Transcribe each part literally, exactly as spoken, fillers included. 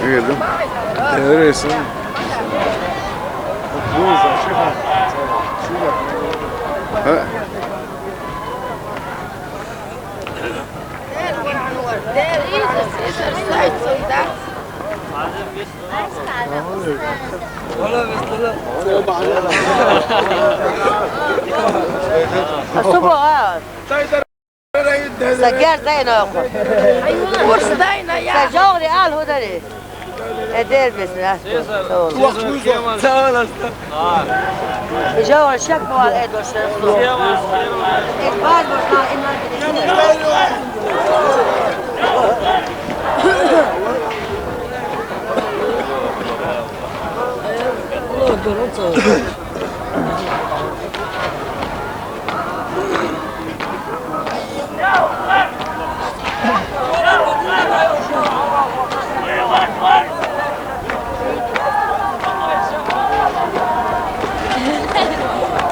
Gördüm. Öyle resim. Ha. Asubo, ah. Sagar zai na ko. Ur stai na ya. Sa jogri al hudari. E der bis na. Sağ ol. Sağ ol aslan. Jogri shak mo al e doshar. E bar mo na inan.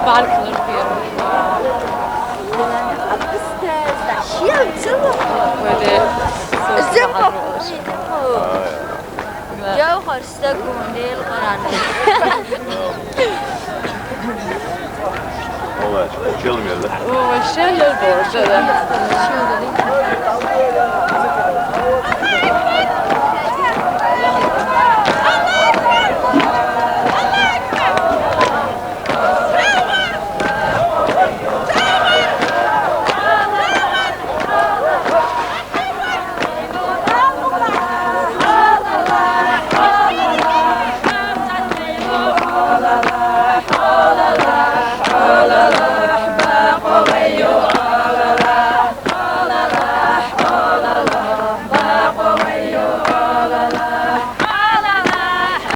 Barkılır diyor. Böyle söz. Zıp. Jawhar, sta gundel qurana. Olay, uçalım yerde. Uçalım yerde.